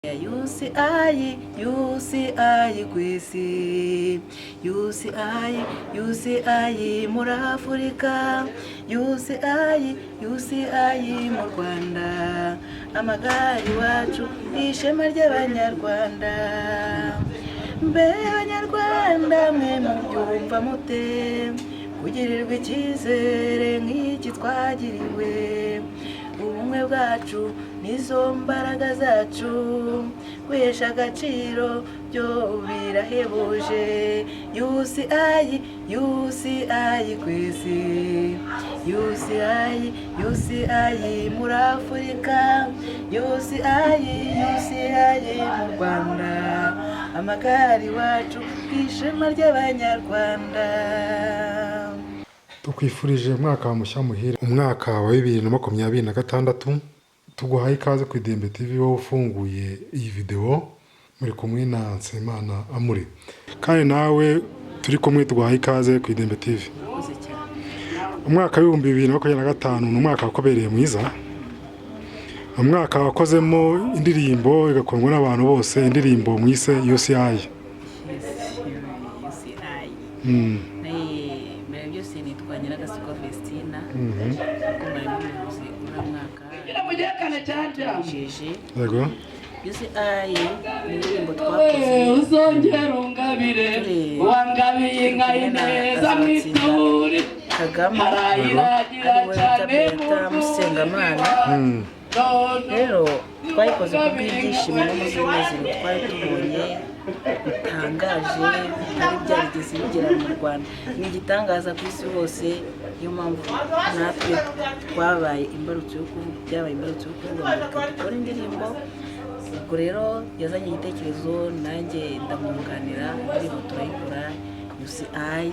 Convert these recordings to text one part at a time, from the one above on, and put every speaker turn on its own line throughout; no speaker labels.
UCI, UCI ku isi, UCI, UCI muri Afurika, UCI, UCI mu Rwanda, amagare iwacu ni ishema ry'Abanyarwanda. Mbe Banyarwanda mwe mubyumva mute, kugirirwa icyizere nk'iki twagiriwe? Ubumwe bwacu nizo mbaraga zacu, guhesha agaciro byo birahebuje. UCI, UCI ku isi, UCI, UCI muri Afurika, UCI, UCI mu Rwanda, amagare iwacu ishema ry'Abanyarwanda.
Tukwifurije umwaka mushya muhire, umwaka wa 2026. Tuguhaye ikaze ku Idembe TV, wowe ufunguye iyi videwo. Muri kumwe na Nsabimana Amuri, kandi nawe turi kumwe tuguhaye ikaze ku Idembe TV.
Murakoze cyane.
Umwaka wa 2025 ni umwaka wakubereye mwiza, ni umwaka wakozemo indirimbo igakundwa n'abantu bose, indirimbo mwise UCI.
Yes, UCI. Mbere byose nitwa Nyiragasigwa Vestina, kuko mwari mubivuze. Uriya mwaka tugejeje. UCI ni indirimbo twakoze
Uzongera ungabire
turi
wangabiye inka
kumwe na
ineza
Azatsinda
mwituri
Kagame,
arayiragira
ari we
cyane.
Bita Musengamana. Rero twayikoze ku bw'ibyishimo n'umunezero twari tubonye bitangaje, bitari byarigeze bigera mu Rwanda. Ni igitangaza ku isi hose. Niyo mpamvu natwe twabaye imbarutso yo kuvuga, byabaye imbarutso yo kuvuga ngo reka dukore indirimbo. Ubwo rero yazanye igitekerezo, nanjye ndamwunganira, indirimbo turayikora, UCI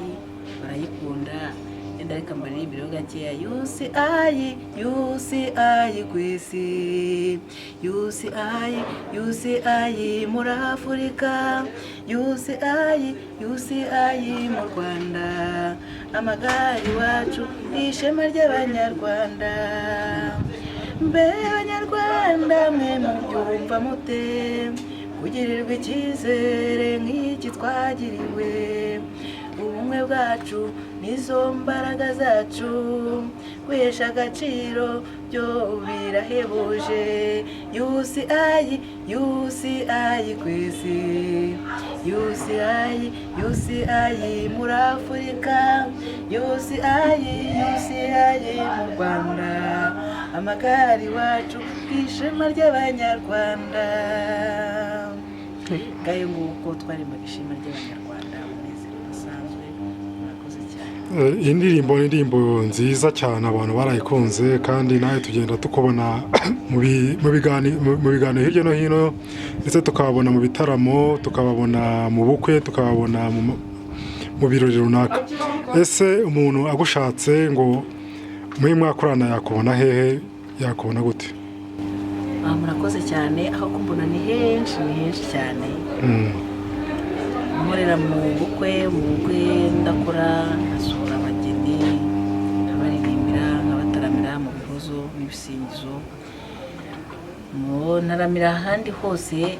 barayikunda. Yenda reka mbaririmbireho gakeya. UCI, UCI ku isi, UCI, UCI muri Afurika, UCI, UCI mu Rwanda, amagare iwacu ni ishema ry'Abanyarwanda. Mbe Banyarwanda mwe mubyumva mute, kugirirwa icyizere nk'iki twagiriwe? Ubumwe bwacu nizo mbaraga zacu, guhesha agaciro byo birahebuje. UCI, UCI ku isi, UCI, UCI muri Afurika, UCI, UCI mu Rwanda, amagare iwacu ishema ry'Abanyarwanda. Ngayo nguko, twarimbaga ishema ry'Abanyarwanda, umunezero udasanzwe. Murakoze cyane.
Iyi ndirimbo ni indirimbo nziza cyane, abantu barayikunze, kandi nawe tugenda tukubona mu biganiro hirya no hino, ndetse tukababona mu bitaramo, tukababona mu bukwe, tukababona mu birori runaka. Ese umuntu agushatse ngo muri mwakorana yakubona hehe, yakubona gute?
Ah, murakoze cyane. Aho kumbona ni henshi, ni henshi cyane. Nkorera mu bukwe, mu bukwe ndakora, nkasura abageni, nkabaririmbira, nkabataramira mu bihozo n'ibisingizo, mu ntaramira ahandi hose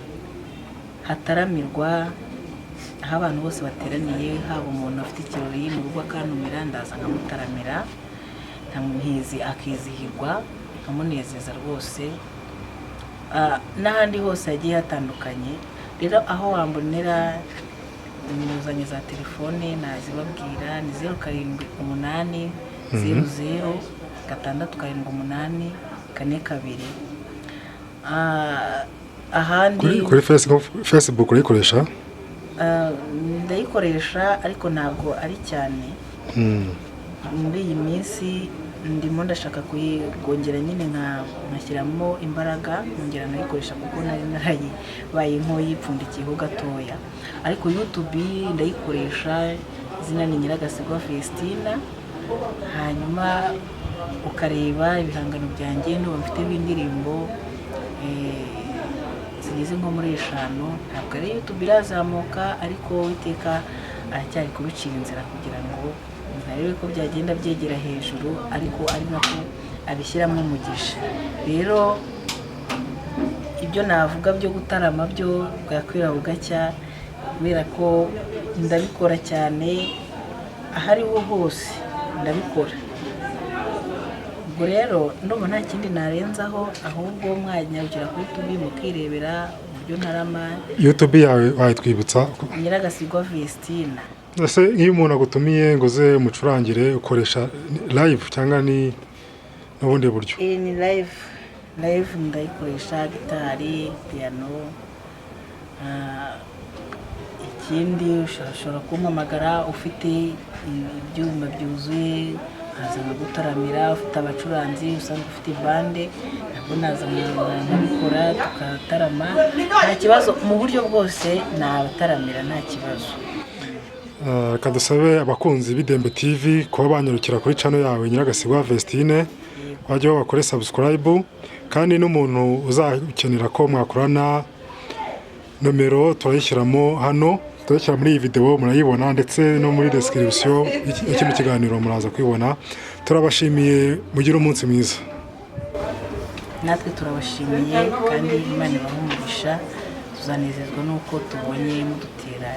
hataramirwa, aho abantu bose bateraniye. Haba umuntu afite ikirori mu rugo akantumira, ndaza nkamutaramira, nkamuhizi akizihirwa, nkamunezeza rwose. Ah, n'ahandi hose hagiye hatandukanye. Rero aho wambonera, nimero zanjye za telefone nazibabwira, ni 0780067842. Ah, ahandi
Kuri Facebook urayikoresha?
Ah, ndayikoresha ariko ntabwo ari cyane. Muri iyi minsi ndimo ndashaka kuyikongera nyine, nkashyiramo imbaraga, nkongera nkayikoresha, kuko nari narayibaye nk'uyipfundikiyeho gatoya. Ariko YouTube ndayikoresha, izina ni Nyiragasigwa Festina, hanyuma ukareba ibihangano byanjye. Ndumva mfiteho indirimbo zigeze nko muri eshanu. Ntabwo ari YouTube irazamuka, ariko Uwiteka aracyari kubicira inzira kugira ngo arebe ko byagenda byegera hejuru, ariko ari nako abishyiramo umugisha. Rero Ibyo navuga byo gutarama byo bwakwira bugacya, kubera ko ndabikora cyane, aho ariho hose ndabikora. Ubwo rero ndumva nta kindi narenzaho, ahubwo mwanyarukira kuri YouTube mukirebera uburyo ntarama.
YouTube yawe wayitwibutsa?
Nyiragasigwa Vestina.
Ese nk'iyo umuntu agutumiye ngo uze umucurangire, ukoresha live cyangwa ni n'ubundi buryo?
Iyi ni live. Live ndayikoresha, gitari, piyano. Ikindi ushobora kumpamagara ufite ibyuma byuzuye, nkaza nkagutaramira. Ufite abacuranzi, usanzwe ufite band, nabwo naza nkabikora, tukatarama nta kibazo. Mu buryo bwose nabataramira nta kibazo.
Reka dusabe abakunzi b'Idembe TV kuba banyarukira kuri channel yawe Nyiragasigwa Vestine, bajyeho bakore subscribe. Kandi n'umuntu uzakenera ko mwakorana, nomero turayishyiramo hano, turayishyira muri iyi video murayibona, ndetse no muri description y'ikino kiganiro muraza kuyibona. Turabashimiye, mugire umunsi mwiza.
Natwe turabashimiye kandi Imana ibahe umugisha. Tuzanezezwa n'uko tubonye mudutera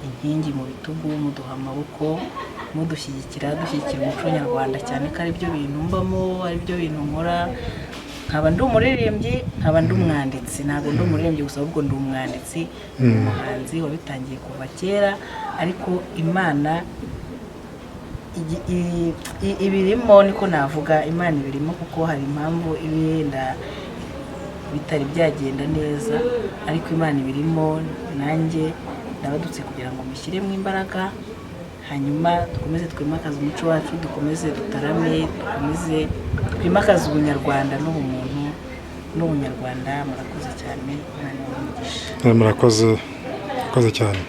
inkingi mu bitugu, muduha amaboko, mudushyigikira, dushyigikira umuco nyarwanda, cyane ko ari byo bintu mbamo, ari byo bintu nkora. Nkaba ndi umuririmbyi, nkaba ndi umwanditsi. Ntabwo ndi umuririmbyi gusa, ahubwo ndi umwanditsi, ndi umuhanzi wabitangiye kuva kera. Ariko Imana ibirimo, niko navuga. Imana ibirimo, kuko hari impamvu ibenda bitari byagenda neza, ariko Imana ibirimo. Nanjye ndabadutse kugira ngo mushyiremo imbaraga, hanyuma dukomeze twimakaze umuco wacu, dukomeze dutarame, dukomeze twimakaze ubunyarwanda n'ubumuntu n'ubunyarwanda. Murakoze cyane, Imana ibahe umugisha.
Murakoze, murakoze cyane.